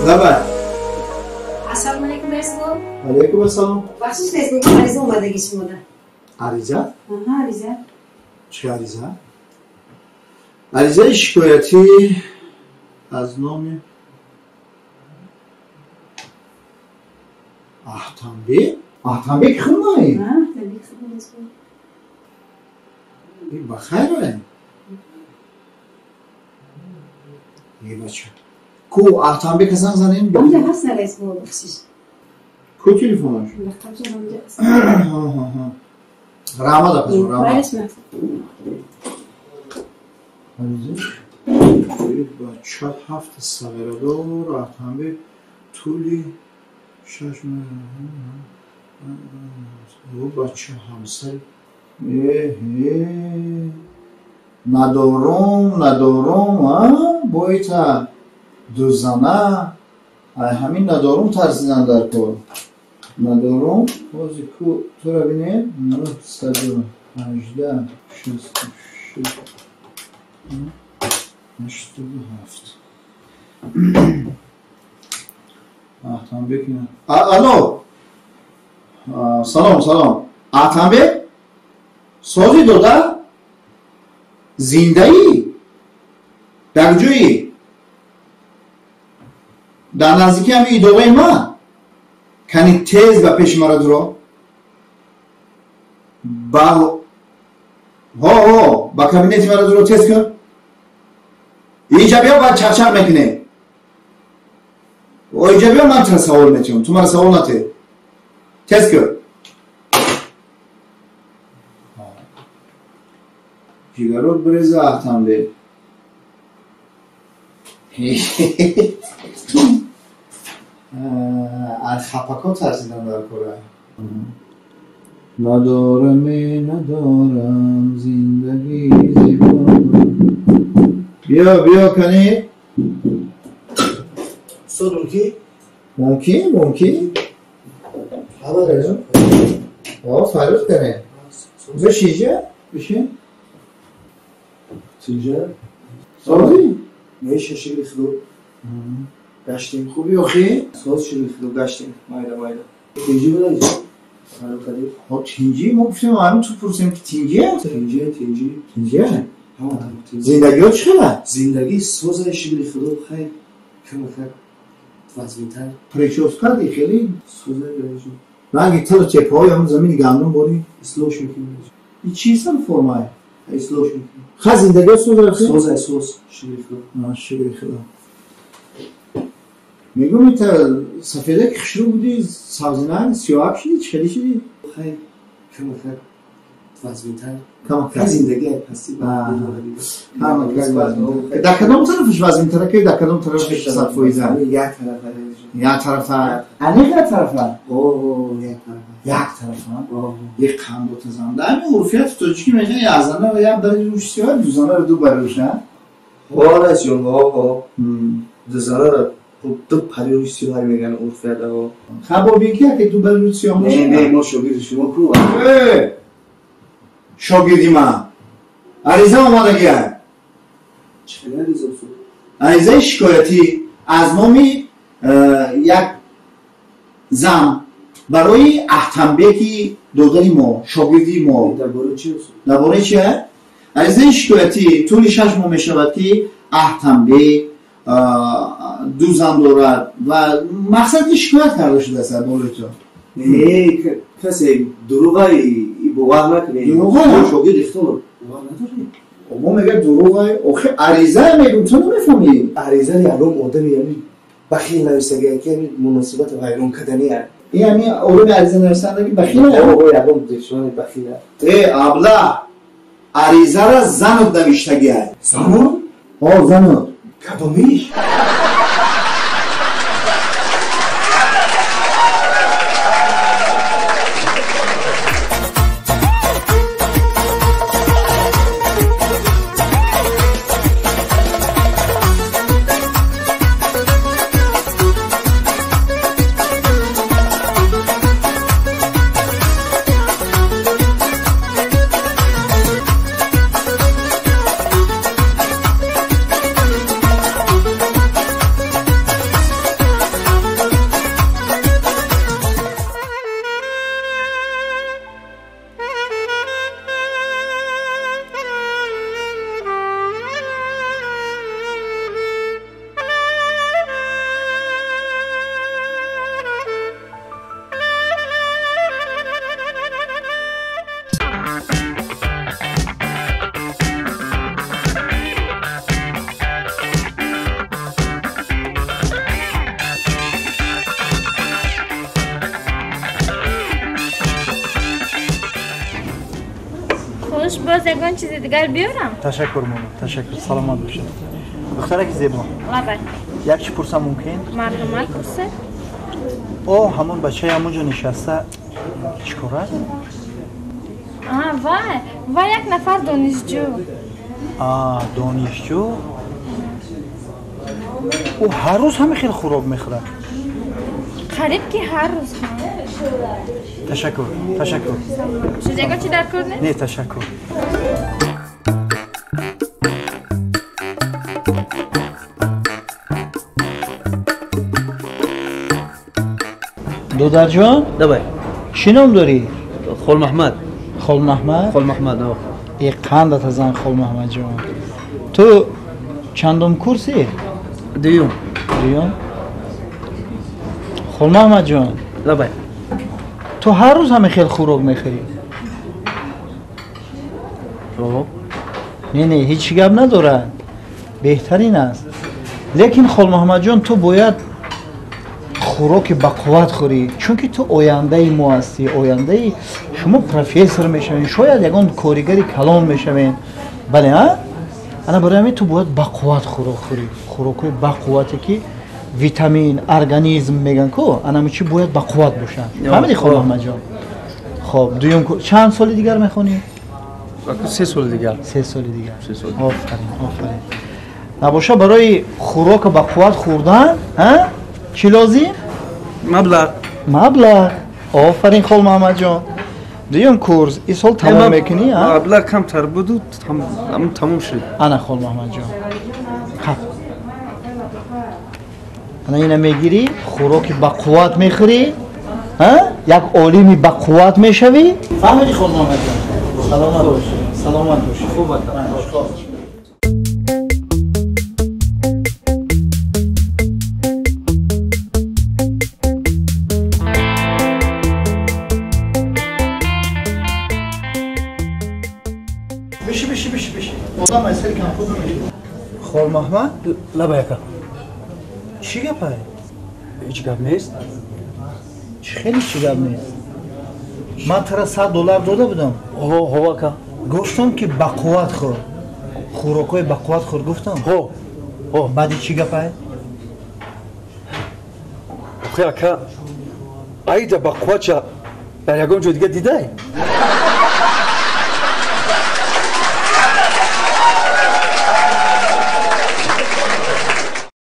Давай. Ассалому алайкум, Расул. Алайкум ассалом. Бахшиш, Расул, ариза омадаги шумода. Ариза? Аҳа, ариза. Чӣ ариза? Аризаи шикоятӣ аз номи Аҳтамбек? Аҳтамбек хунай? Аҳтамбек хунай, Расул. Ба хайр оем? Е бача. Ку Аҳтамбек занг занем? Онҷа ҳаст, Расул, бахшиш. Ку телефонаш? Рақамшон онҷа ҳаст. Раҳмат, апаҷон, раҳмат. Бача ҳафт сағирадор Аҳтамбек тӯли 6 моҳ бача ҳамсар. Эҳе, надорум, надорум, боита дузана. Ай ҳамин надорум тарсидан дар кор. Надорум, ҳозир ку тура бинем, 918 66 87. Аҳтамбек. Алло. Салом, салом. Аҳтамбек? Сози дода? Зиндаӣ? Дар ҷоӣ? Дар наздики ҳамин идораи ман? Кани тез ба пеши мара дуро? Ба ҳо ҳо, ба кабинети мара дуро, тез кун. Инҷа биё, баъд чақчақ мекунем. Инҷа биё, ман тура савол метиҳам, ту мара савол натеҳ. Тез кун. Ҷигарот биреза, Аҳтамбек. Аз хапако тарсидан дар кора. Надорам, надорам, зиндагӣ зебо. Биё, биё, кани. Устод, мумкин? Мумкин, мумкин. Хабар аст? О, фарёд кане. Бишин инҷа, бишин. Тинҷа? Созӣ? Меша шигри худо. Гаштем. Хуби охи? Соз шигри худо гаштем. Майда майда. Тинҷи буда инҷа? Фарёд кардӣ? Хоб, тинҷи? Мо гуфтем, ҳамин ту пурсем ки тинҷи? Тинҷи, тинҷи. Тинҷи? Зиндагиҳо чӣ хела? Зиндагӣ созаи шигри худо, хай камакак вазминтар. Прическа ди хеле? Созаи раиҷон. Ранги тилу теппаҳои ҳамун замини гандум борӣ? Ислоҳ мекунем. И чӣ сан формае? Ислоҳ мекунем. Ха, зиндагиҳо соза? Созаи соз, шигри худо. Шигри худо. Мегӯм, ита сафеда ки хушрӯ будӣ, сабзина сиёҳак шудӣ, чӣ хеле шудӣ? Хай камакак вазминтар. Камакак. Зиндагӣ пастӣ. Камакак. Дар кадом тарафаш вазминтара ки дар кадом тарафаш 100%? Як тарафа. Як тарафа. Аниқ як тарафа? О, як тарафа. Як тарафа? Як қандота зан. Дар ҳамин урфияти тоҷикӣ мегӯянд, як занара як бари рӯш сиёҳ, ду занара ду бари рӯш, а? Ҳо, раисҷон, ҳо, ҳо. Ду занара ду пари рӯш сиёҳ мегӯянд урфият, ҳо. Ха, бо бин ки яке ду бари рӯш сиёҳ Не, не, мо шогирди шумо ку. Э! Шогирди ман. Ариза омадагия. Чӣ хел ариза, устод? Аризаи шикоятӣ аз номи як зан барои Аҳтамбеки додари мо, шогирди мо. Дар бораи чӣ, устод? Дар бораи чи? Аризаи шикоятӣ тӯли 6 моҳ мешавад ки Аҳтамбек ду зан дорад ва мақсад ки шикоят карда шудааст дар бораи ту. Не, касе дурӯғай бовар накунед. Дурӯғай? Мо шогирди худо бовар надорем. Мо мегӯяд дурӯғай. Охи ариза мегӯм, ту намефаҳмӣ. Ариза ягон одами ҳамин бахил нависагия ки ҳамин муносибати вайрон кардани. Ин ҳамин одами ариза нависандаги бахил? О, ягон душмани бахил. Э, абла, аризара занут навиштагия. Занут? О, занут. Кадомиш? Боз ягон чизи дигар биёрам? Ташаккур, момо, ташаккур. Саломат бошед. Духтараки зебо. Лабай. Як чӣ пурсам мумкин? Марҳамат, пурсед. О, ҳамон бачаи ҳамонҷо нишаста чӣ кор аст? Вай, вай як нафар донишҷӯ. А, донишҷӯ? Ӯ ҳар рӯз ҳамин хел хӯрок мехӯрад? Қариб ки ҳар рӯз. Ташаккур, ташаккур. Шуд ягон чӣ дар кор нест? Не, ташаккур. Додарҷон? Давай. Чӣ ном дорӣ? Холмаҳмад. Холмаҳмад? Холмаҳмад, о. Э, қандата зан, Холмаҳмадҷон. Ту чандум курсӣ? Дуюм. Дуюм? Холмаҳмадҷон? Давай. Ту ҳар рӯз ҳамин хел хӯрок мехӯрӣ? О. Не, не, ҳеҷ гап надорад. Беҳтарин аст. Лекин Холмаҳмадҷон, ту бояд хӯроки бақувват хӯрӣ, чунки ту ояндаи мо ҳастӣ, ояндаи шумо профессор мешавед, шояд ягон коригари калон мешавед. Бале, а? Ана барои ҳамин ту бояд бақувват хӯрок хӯрӣ. Хӯрокҳои бақуввате ки витамин, организм меган ку, ана ҳамин чи бояд бақувват бошад. Фаҳмидӣ, Холмаҳмадҷон? Хоб, дуюм чанд соли дигар мехонӣ? 3 соли дигар. 3 соли дигар. Офарин, офарин. Набоша барои хӯрока бақувват хӯрдан, а? Чӣ лозим? Маблағ. Маблағ. Офарин, Холмаҳмадҷон. Дуюм курс ин сол тамом мекунӣ, а? Маблағ камтар буду, тамом шуд. Ана Холмаҳмадҷон. Хаб. Ана ина мегирӣ, хӯроки бақувват мехӯрӣ, а? Як олими бақувват мешавӣ. Фаҳмидӣ, Холмаҳмадҷон? Саломат бош. Саломат бош. Хуб ака. Биши, биши, биши, биши. Одам аз сари камхуд намешавад. Холмаҳмад? Лабай ака. Чӣ гапай? Ҳеҷ гап нест. Чӣ хеле чӣ гап нест? Ман тара $100 дода будам. Ҳо, ҳо ака. Гуфтам ки бақувват хӯр. Хӯрокҳои бақувват хӯр гуфтам. Ҳо, ҳо. Баъди чӣ гапай? Охи ака, айда бақувватша дар ягон ҷой дига дидай?